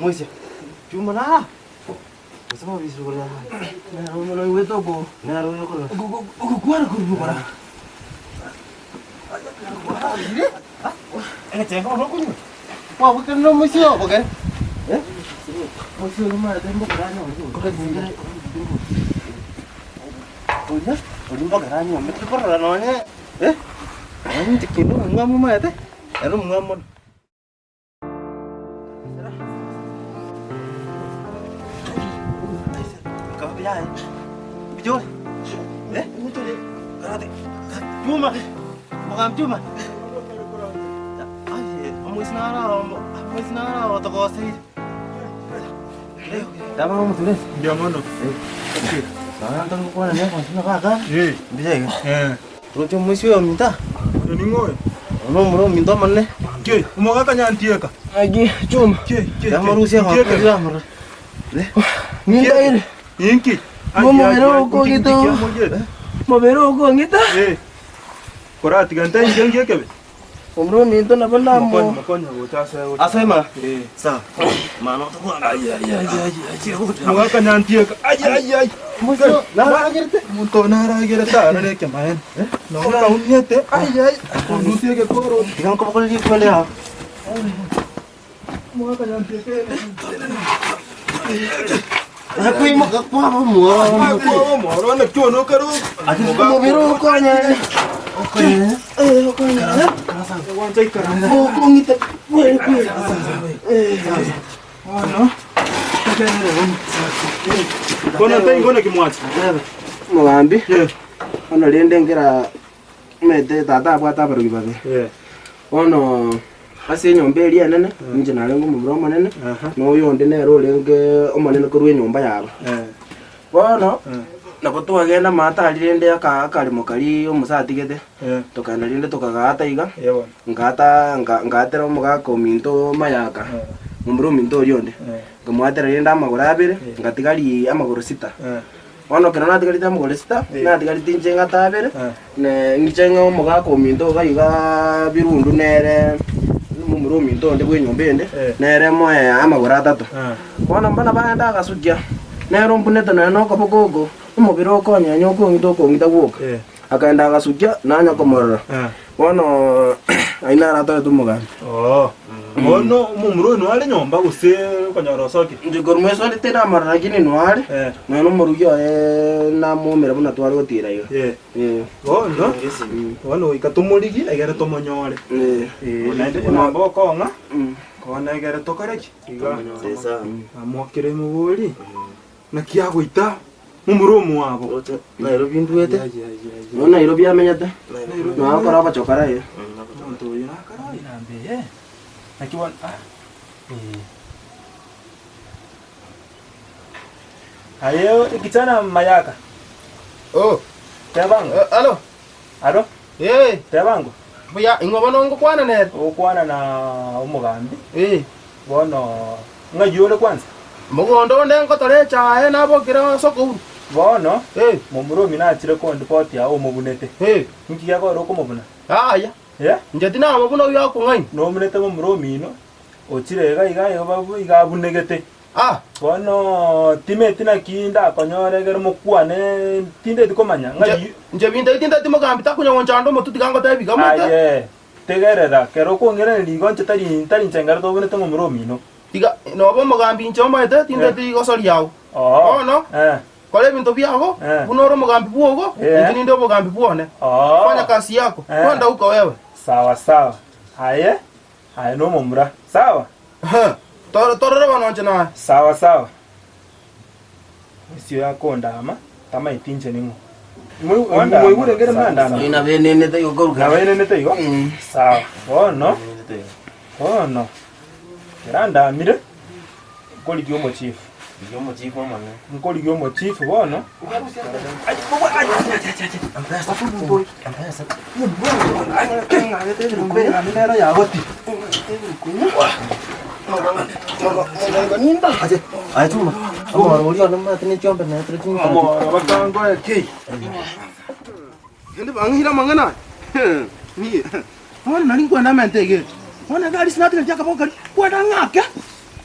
Moisia, Juma nara. Gose mobisi igoro ya Nere oyo naigwete oko nere oyo okorora. ogokwana korwa igoro. Egechengo bono okonywa. Kwabwekanire omoisia oyo bogere. Eh? Omoisia oyo omanyete mbogere anyore. Oria, oria mbogere anyuome tikorora nonye eh? Nonye inche kende omomwamu omanyete, ere omomwamu mono. Mbuya mono. Oyo ning'o oyo? Ki, omogaka nyantieka. Naki Juma. Ki, ki, ki, Yamorusia ntieke. Nintaire. Inki? Ai, Momobere ai, ai, okong'ita inki o. kiamoriete? Mobere okong'ita. Eh. Koratiga nte inche nki ekebe? Omorwoti ominto nabo Mokonye, namo. mokonye gocha ase gocha. Asema Eh. sawa mama otokwamba Ai, ai, ai, ai, ai. Omogaka nyantieka. Ai, ai, ai. Moisio naragerete Omonto oyo naragerete aro na ekemaene. Nonya kaumiete, ai, ai, akondusia egekoro. tiga nkobogorerie ekwende yao Omogaka nyantieka ere. Nakoimoka kwaba omwororo Kwaba omwororo naki one okare Omobere okonyenya. Eh, okonyenya. Gwancha ikaransa. Okong'ita kweri kweri. Bono, Bono taigo naki mwancha. Omogambi, bono rende nkera omanyete tata abwate abarogi babere. Bono ase enyomba eria enene, inche narenge omomura omonene, na oyonde nere orenge omonene korwa enyomba yabo. Bono, nabo twagenda amato aria rende aka akaremo karia omosae atigete, tokagenda rende tokagaata iga, ngaata nga ngaatera omogaka ominto mayaka, momura ominto oria onde, nkamwatera rende amagoro abere, ngatigaria amagoro sita. Bono ekero natigarete amagoro sita, natigarete inche ng'ata abere, ne ng'iche ng'a omogaka ominto iga igaa birundu nere momura ominto onde bw'enyomba ende, nere moe amagoro atato. Bono mbana bagenda agasukia, nere ombunete nonya na okoboko oko, omobere okonyenya okong'ita okong'ita gwoka. Akaenda agasukia, nanya komorora. Bono ayio naro atorete omogambi. Oo. Bono omomura oyo noare nyomba gose okonyora osokire? Inche korwa mwesore tinamorora lakini noare, Eh. nonya na omorugi oye namoumera buna tware gotira iga. Eh. Eh. Bono, bono goika tomorigie egere tomonyore. Eh. Eh, naende enamba okong'a, Mm. kona egere tokore ki? Iga. Amwakire mobori, naki agoita momura omwabo. Roche Nairobi ndwete Ai, ai, ai, ai. Nonya Nairobi amenyete, nonya akora obochokora aye. Omonto oyo nakare oyo namba eye. Naki bono ah, eh. Aye ekichana mayaka, Oh, tebango. eh, alo. Alo, Eh, tebango. buya, ing'o bono ngokwana nere? Ogokwana na omogambi, Eh, bono ng'ai ore kwanza? mogondo onde ngotora echae nabokire ase okouru. Bono, Eh, momura omino achire kondipoti ao omobunete. eh, Inki gekogera okomobuna? yaya, Eh? inche tinamobuna oyio akong'aina. Nomunete momura omino, ochire iga iga iga babu iga abunegete. Ah! Bono timeti naki ndakonyore ekero mokwane, tindeti komanya ng'a Inche, inche binto ebi tinteti mogambi takonya gonchanda omotwe tiga ngotebi iga mote. Aye, tegerera, kero okong'iraneria igo inche tari tari inche nkere tobunete momura omino. Tiga, nobe omogambi inche omanyete tinteti igoso riao. Oo. Bono, Eh. kora ebinto biago, Eh. buna ore omogambi bwogo, Eh. inche ninde obogambi bwone. Oo. Fanya kazi yako, Eh. kwenda huko wewe. Sawa sawa. Aye, aye nomomura. Sawa? Ehe, toro torore bono inche naye. Sawa sawa. Esio yakondama, tamaeti inche ning'o. Mwaigure ngere mnandama? Oyo nabenenete igo koruga. Nabenenete igo? Mm. Sawa. Bono, bono, ekero andamire, nkorigia omochifu. Rigia omochifu omonene. Nkorigia omochifu bono. Aye chuma, omoro oria one omanyete ne chiombe naetire chingaki. Omoro bakangoe ki? Kende bang'eire amang'ana aya. Niye. Bono nari nkwenda amente egeti. Bono egari sinatigeretie akaboko karia, kwenda ng'ake.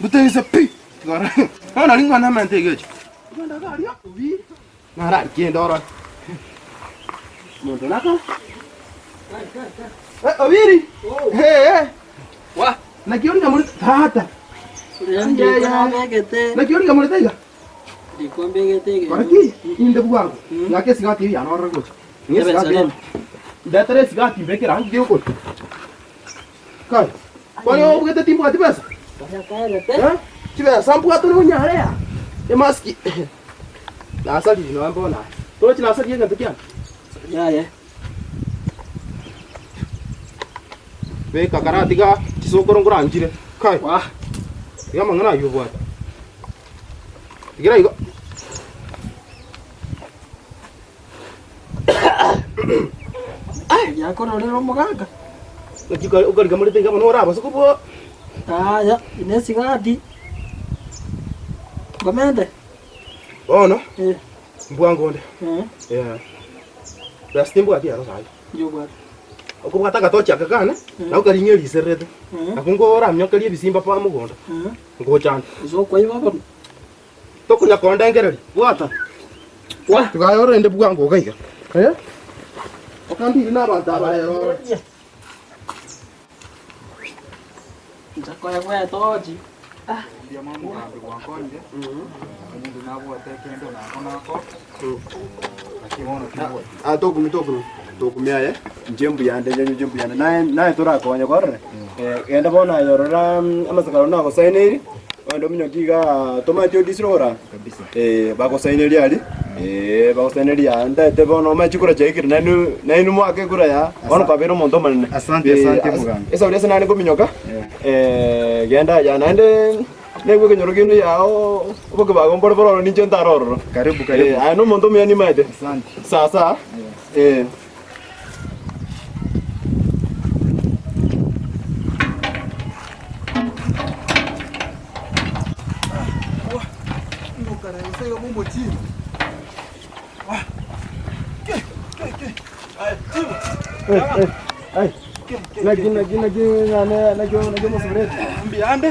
Ndute inse pi! Tiga orore. Bono nari nkwane amente iga echi. Ogenda iga aria, obi, narari kende orore. Omonto naka. Eh, Obiri! Eh, eh. Wa, naki ori ngamorete tata. Naki ori ngamorete iga? Kora ki? Inde bwango. Ng'ake esigati eyio yane orore gocha. Ng'a esigati eyio. Ndetere esigati mbeke erangi gegokora. Kai, kwani obugete timbwati besa? Eh? Chibesa mbwate nonyare aa. Emaski. Nasariri nonya bono aye. Torochi nasaririe egento kiane? Yaya. Beka karatiga chisokoro nkoranchire. Kai. Tiga amang'ana ayio obwate. Tigira igo. Yakororera omogaka. Naki okarika morete iga bono orabase kobua. Yaya, ine esigati. Nkomende. Bono, Eh. mbwango onde. Eh. Eh. Besa timbwati ero sayi. Yobwate. Okobwata agatochi aka kane, nabo karing'e risererete. Nabo nkoramiokerie ebisimba pa mogondo. Ngochande. Gose okoiba bono. Tokonya kondengereria. Bwata. Tiga aye orende bwango iga iga. Eh? Okambiri na abanto aba rero ore. Inche koegwa etochi. Mbuya mono omogambi gwankonyire, omonto nabwate ekende nako nako, lakini bono tibwati. Ah, tokumi tokumi tokumi aye inche mbuyande inche inche mbuyande naye naye torakonye kwarora eh, genda bono aye orora amasakaro nagosaineirie ogende ominyoki igaa tomanyeti odisire ogora Kabisa. Eh, bagosaineria aria eh, bagosaineria aa ntaete bono omanye chikura chiaikire nainwe nainwe mwake ekura yaa bono kwabeire omonto omonene. Asante, Eh, asante ase- mogambi. Esauri ase nare nkominyoka eh, genda aya naende naigwe ekenyoro kende yao obokebago mbore bororo ninche ntare ororo. Karibu, karibu. Eh, aye nomonto omuya nimaete. Asante. Sasa eh. Naki naki naki ng'ane naki naki omosobereti. Mbuyande.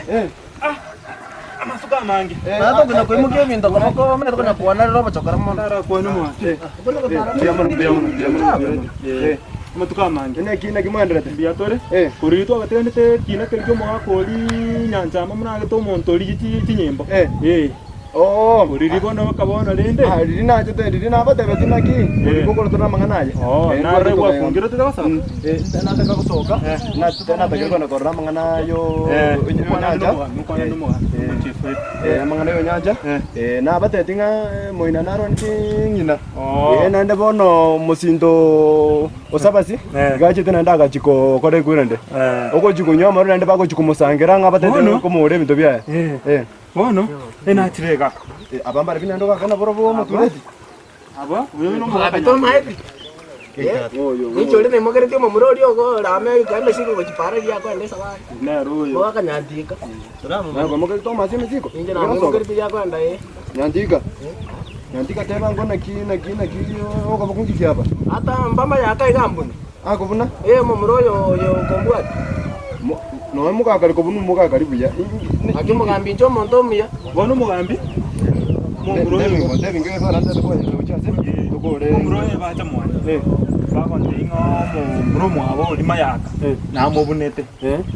Amasuko amange. Natokona koimokia ebinto koboko omanyete konya kwanarera obochokora mono. Ndarakwane mwanche. Mbuya mono mbuya mono mbuya mono mbuya mono. Eh. Amatuko amange. Naki naki mwenderete. Mbuya tore. Eh. Korwa twagateganete ekina keria ki'omogaka oria nyanchama muna agete omonto origie chinyimbo. Eh. Eh. Oo. Oriri bono baka bono rende. Ah, riria nachete riria nabatebetie naki, Eh. orikwo okorotera amang'ana aya. Oo, Eh, nare twarete gwafungire otete gosoka? Eh, nataka gosoka, na- natagete kogenda korora amang'ana ayo Eh, yonyancha. mokwana nomogambi, Eh. omochief oito. Eh, amang'ana yonyancha. Eh. Eh, nabatebetie ng'a eh, moina narwanete ng'ina. Oo. Eh, naende bono mosinto o Sabasi, Eh. iga achete naende agachia gokora ekwerende. Eh. Ogochia konywa amarwa naende bagochia komosangera ng'a batete Bono? komoura ebinto biaye. Eh. Eh. Bono, enachire iga. Aba mbare buna naende ogakana borobwo omotureti. Aba, oyo nomogaka Tomaete. Ninche oria naimokeretie omomura oria ogorama emesigo gochia para eria akoenda esabari. Nere oyo. Mogaka nyantika. Nakoimokeretie Thomas emesigo? Ninche namoimokeretie eria akoenda eh. Nyantika. Nyantika teba ngo naki naki naki okoba kongiki aba. Ata mbama yaka iga mbuna. Akobuna? Eh omomura oyo oyo okombwati. Nonya mogakari kobuna omogakari buya. Naki omogambi inche omonto omuya. Bono omogambi, momura oyo momura oyo bacha mwane, bagontebia ng'a omomura omwabo oria mayaka namobunete.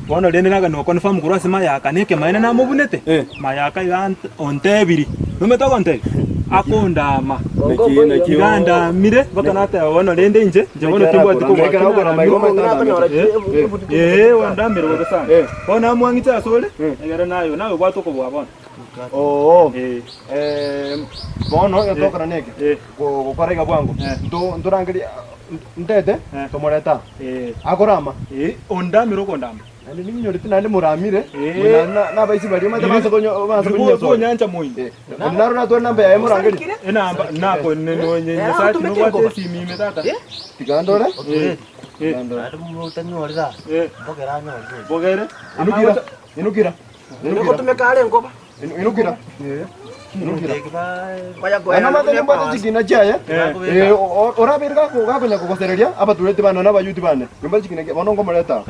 Bono rende nagenda goconfirm korwa ase mayaka na ekemaene namobunete, mayaka iga ant- ontebirie, nomanyete ogontebia? Akondama. Iga andamire mpaka nateba bono rende inche, inche bono timbwati kobua ki naramire. Ee, ondamire bobe sana. Bono namwang'iche asore, egere naye naye obwate okobua bono. Oo. Eh. Eh, bono etokora neke. Eh. Gokora iga bwango. Eh. Nto ntorangeria ntete Eh. tomoreta. Eh. Akorama. Eh, ondamire okondama. Naende ninyorete naende moramire. Eh. Muna na nabaisi baria omanyete banse konyo banse konyesoa. Konyancha moino. Eh, naro natware namba yaye morangerie. Enamba nako nonye nyasaye nobwate esimi ime tata. Tiga ndore. Eh. Eh. Tiga ndore. Eh. Bogere. Inukira. Inukira. Inukira. Nigotumeka are enkoba. Inukira. Inukira. Konya Naende omanyete nimbwate chikina chiaye. Eh. Eh, orabeire gako gakonya kogosereria abatureti bane na abayuti bane. Nimbwate chikina kia bono nkomoreta.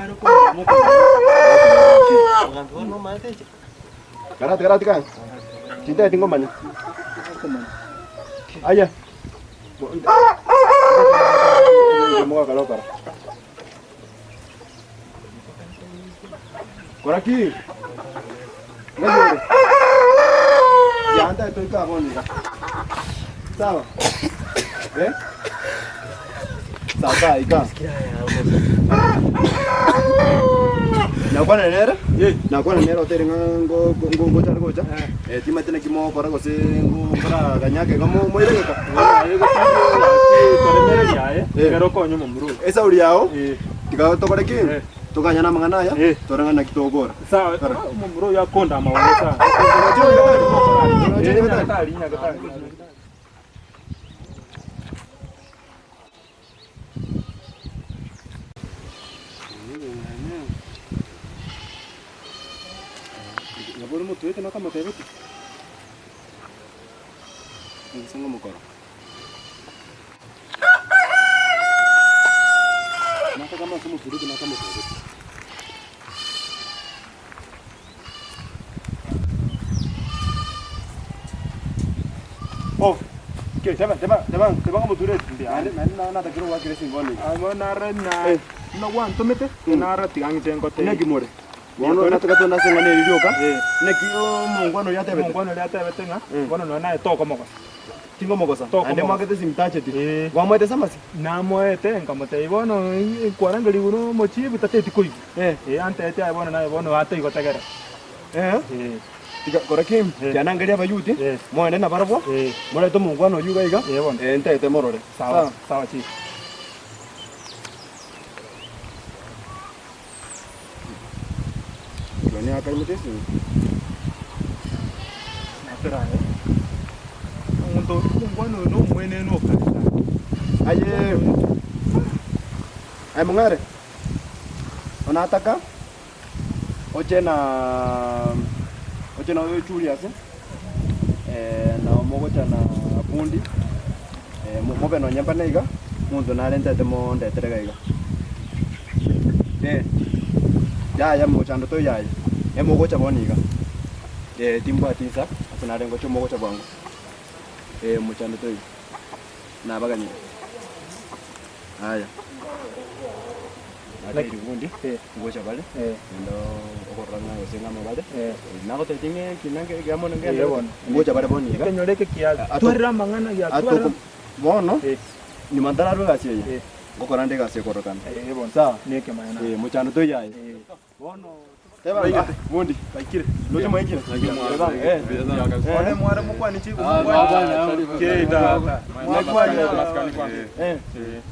Karati karati kare. Tintageti ngomanya. Aye. Mogakora okora. Kora ki? Ng'ai ore? Yanta toika bono iga. Sawa? Eh? Sawa sawa ika. Nakwana nere? Nakwana nere otere ng'a ngo ngo ngocha gocha. Eh timanyete naki mogokora gose ngokora ganyake iga mo moire geka. Ekero okonya omomura oyo. Esauri yao Eh. tiga tokore ki? Eh. Tokanyane amang'ana aya Eh. tore ng'a naki togokora. Sawa, omomura oyo akonda amagoro sana. Oroche Eh, nyagetari? nyagetari, nyagetari. Nabo ore motwete nakamotebeti, Gose ng'omokoro. Nakagamba ase omotwete nakamotebeti. Oh, ke teba teba teba teba ng'omotureti. Naende naende natakire goakera esingoni eye. Abo nare na Eh. buna gwantomete, nara tiga ng'ite ngotebi. Naki more? Bono nataka togende ase eng'ana eri rioka, Eh. naki omongwana oria atebete? Omongwana oria atebete ng'a Eh. bono nonya naye tokomogosa. Tingomogosa. Tokomogosa. Naende mwakete esimi tacheti. Eh. Gwamoete samasi? Namoete nkamotebia bono nkwarenge rigoro omochibu tateti koigwa. Eh. Eh, antebetie aye bono naye bono ataigotegerera. Eh. Eh. Tiga kora ki? Eh. Tianangeria abayuti, Eh. moende nabarabwo, Eh. morete omongwana oyio iga iga, Eh, bono. eh, ntaete morore. Sawa, sawa chief. Nonye akaimokia esimi. Natera aye. Omonto omongwana oyo nomwenenu okare sana. Aye aye mong'are, onataka oche na oche na oyo Julius, na mogocha na Bundi, mobe nonye mbane iga, omonto narentete mondetere iga iga. Eh, yaya mochando toiyo aye, emogocha bono iga, eh timbwati insa ase nare ngocha omogocha bwango, eh mochando toiyo, nabaganyire. Aya, natebirie bundi, ngocha bare, naende okorora ng'a gose ng'ama bare, nagotebetie ng'a ekina nge mono ngende, ngocha bare bono iga. Ekenyoro eke kiatwarire amang'ana, giatwarire. Bono, nyuma ntararwa egasi eye. Ngokora nde egasi ekorokana. Ee bono. Sawa? Nekemanyererio. Ee, mochando toiyo aye. Bono teba ng'a bundi baikire. Ndoche mwaikire? Teba ng'a eh. One mware mokwane chigo mokwane. Kei tata. Eh.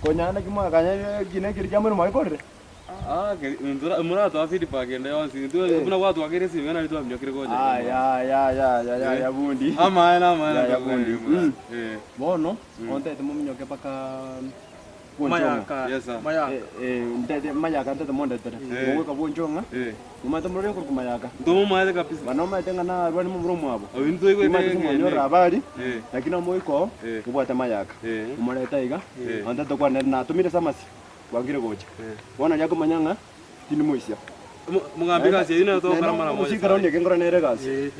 Konya naki mwakanya ekina keria kiamwene mwagekorire? Moratoa feedback ende yonsi intwe buna gwatwakire esimi nari twaminyokire gocha Aya aya aya aya aya bundi. Amaene amaene Yaya bundi. Mm. Eh. Bono ontete mominyoke mpaka bwonchong'a. Mayaka. Yes, sir. Mayaka. Eh, eh, ntete mayaka ntete mondetere. Eh. Mogoika bwonchong'a. Eh. Momanyete morore nkorokwa mayaka. Ntomomaete kabisa. Bana omanyete ng'a narwane momura omwabo. Abwo intwe Timanyete igwete komonyora abari, Eh. lakini omoika oo, Eh. obwate mayaka. Eh. Omorete iga, Eh. ontete kwane natomire samasi, bwangire gocha. Eh. Bono aria akomanya ng'a tindi moisia. Mogambi egasi eyio nero togokora mara moja Omosikara onye ekenkoro nere egasi.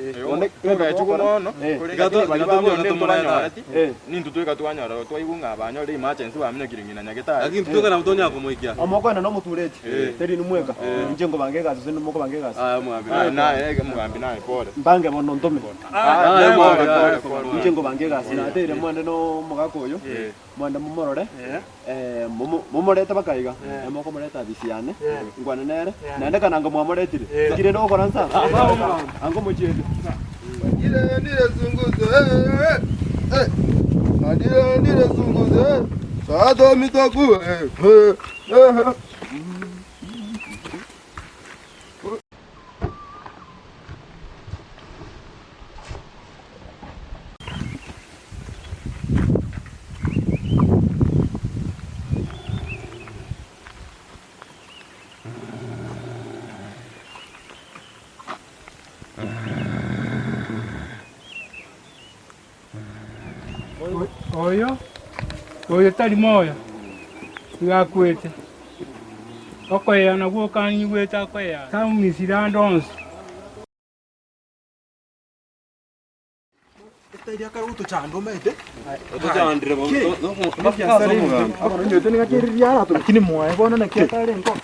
Togechukwa mono, Eh. korende Tiga to- lakini baria tiga bamino tobwate ntobanyoreti, Eh. nintwe tweka twanyora twaigwa ng'a banyore emergency baminyokire ng'ina nyagetari. Lakini intwe nabo tonyara komoikia. Omokwena na omotureti, Eh. teri inwe mweka. Inche nkobanga egasi gose inwe mokobanga egasi. Aya mogambi. Naye naye omogambi naye pore. Mbange bono ntome. Aya mogambi pore pore. Inche nkobanga egasi. Nateire mwende na omogaka oyo. Eh. Mwende momorore, momorete mpaka iga, naye mokomoreta afisi yane, nkwane nere, naende kana anga mwamoretire, ki rende ogokora nsa? Anga omochiete. Oyo, oyo tari moyo, iga akwete, okoeyana gwoka anyigwete akoeyana, taumisirie ande onsi. Lifestyle akare gotochanda omanyete. Otochandire bo. Lakini mwaye bono naki atare nko.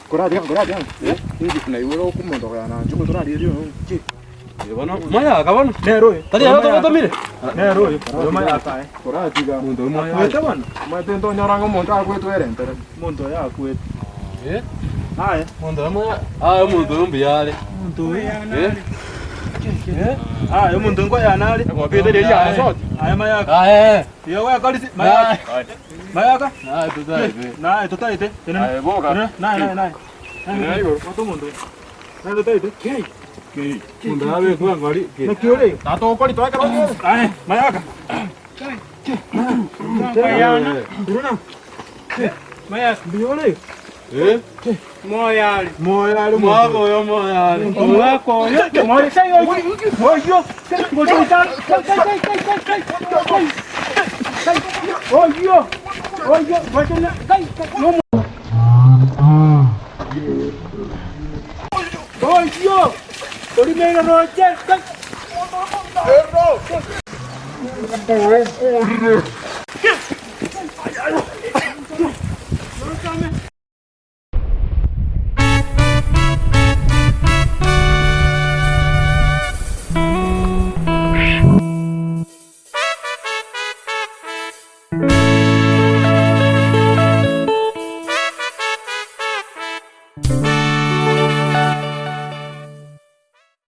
Mayaka bono. Nere oyo. Tari aro togotomire. Nere oyo. Oyo mayaka aye. Akwete bono. Omonto oyo akwete. Aye. Omonto oyo moya. Aye omonto oyo mbuya are. Omonto oyo. Eh? Aye omonto nkoyana are. Aye mayaka. Aye. Iyo gwekorisi mayaka. Mayaka. Aye totaete. Naye totaete. Tenena. Aye, boka. Tenena. Naye naye naye. Tenena igoro. Oto omonto oyo. Naye totaete. Omonto abekwa ngori. Naki ore? Aye mayaka. Koyana. Tenena. Mayaka. Mbuya ore? Eh? Moyo are. Moyo are omonto. Mwaka oyo moyo are. Omwaka oyo. Moyo kai oyo. Oyo. Oyo kai kai kai kai kai kai. Kai. Kai. Oyo. Oyo. Gochena kai kai. No. Oyo. Orimero roche. Kai.